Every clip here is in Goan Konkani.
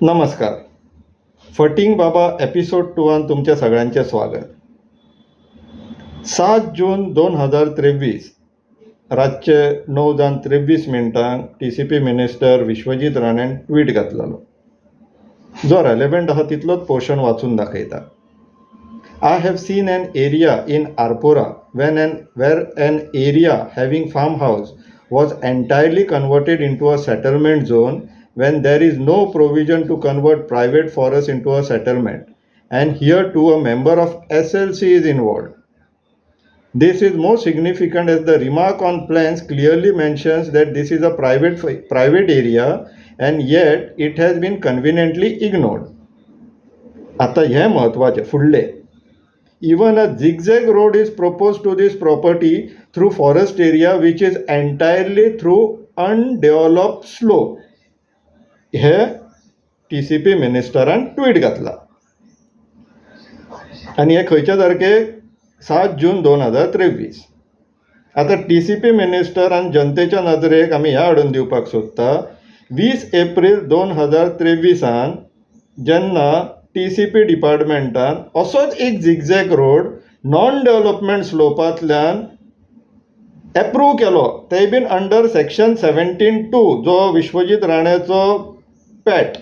नमस्कार. फटींग बाबा एपिसोड टूवान तुमच्या सगळ्यांचें स्वागत. 7 जून 2023 रातचे 9 जावन 23 मिनटांक टीसीपी मिनिस्टर विश्वजीत राणेन ट्वीट घातलेलो, जो रेलेवंट आसा तितलोच पोर्शन वाचून दाखयता. "I have seen an area in Arpora when an where an area having farm house was entirely converted into a settlement zone when there is no provision to convert private forest into a settlement, and here too a member of SLC is involved. This is more significant as the remark on plans clearly mentions that this is a private area and yet it has been conveniently ignored." आता हें म्हत्वाचें फुडलें. "Even a zigzag road is proposed to this property through forest area, which is entirely through undeveloped slope." हे टीसीपी मिनिस्टरान ट्वीट घातला आनी हे खंयच्या तारखेक? 7 जून 2023. आतां टीसीपी मिनिस्टर आनी जनतेच्या नदरेक आमी ह्या हाडून दिवपाक सोदता, 20 एप्रील 2023 त जेन्ना टीसीपी डिपार्टमेंटान असोच एक झिगझॅग रोड नॉन डेव्हलपमेंट स्लोपांतल्यान एप्रूव केलो, तेय बीन अंडर सेक्शन 17(2), जो विश्वजीत राण्याचो पॅट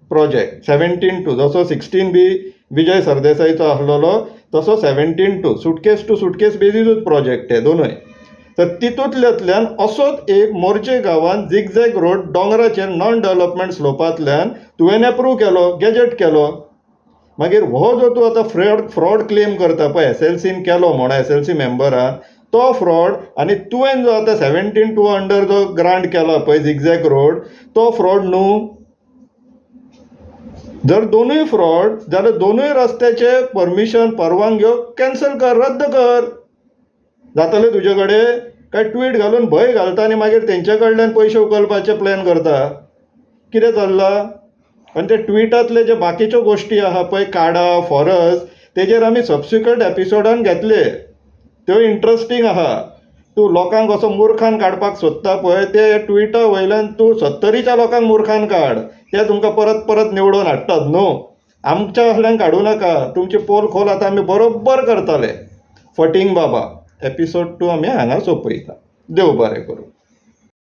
प्रोजेक्ट 17(2), जसो 16बी विजय सरदेसाईचो आसलेलो तसो 17(2), सुटकेस टू सुटकेस बेजीसूच प्रोजेक्ट हे दोनूय. तर तितूंतल्यातल्यान असोच एक मोरजे गांवांत झिगझॅग रोड दोंगराचेर नॉन डेव्हलपमेंट स्लोपांतल्यान तुवें एप्रूव केलो, गॅजेट केलो. मागीर हो जो तूं आतां फ्रॉड क्लेम करता पळय, एसएलसीन केलो म्हण एसएलसी मेंबरान, तो फ्रॉड आनी तुवें जो आतां 17(2) अंडर जो ग्रांट केला पळय झिगझॅग रोड, तो फ्रॉड न्हू? जर दोनूय फ्रॉड जाल्यार दोनूय रस्त्याचे परमिशन, परवानग्यो कॅन्सल कर, रद्द कर. जातलें तुजे कडेन? काय ट्वीट घालून भंय घालता आनी मागीर तेंचे कडल्यान पयशे उखलपाचे प्लॅन करता? कितें चल्लां? आनी ते ट्विटांतले जे बाकीच्यो गोश्टी आहा पळय, काडा फॉरस्ट, तेजेर आमी सबसिक्वंट एपिसोडान घेतले. त्यो इंट्रस्टींग आहा. तूं लोकांक असो मुर्खान काडपाक सोदता पळय, ते ट्विटा वयल्यान तूं सत्तरीच्या लोकांक मुर्खान काड, ते तुमकां परत परत निवडून हाडटात न्हू. आमच्या असल्यांक काडूं नाका. तुमची पोल खोल आतां आमी बरोबर करतले. फटींग बाबा एपिसोड टू आमी हांगा सोंपयता. देव बरें करूं.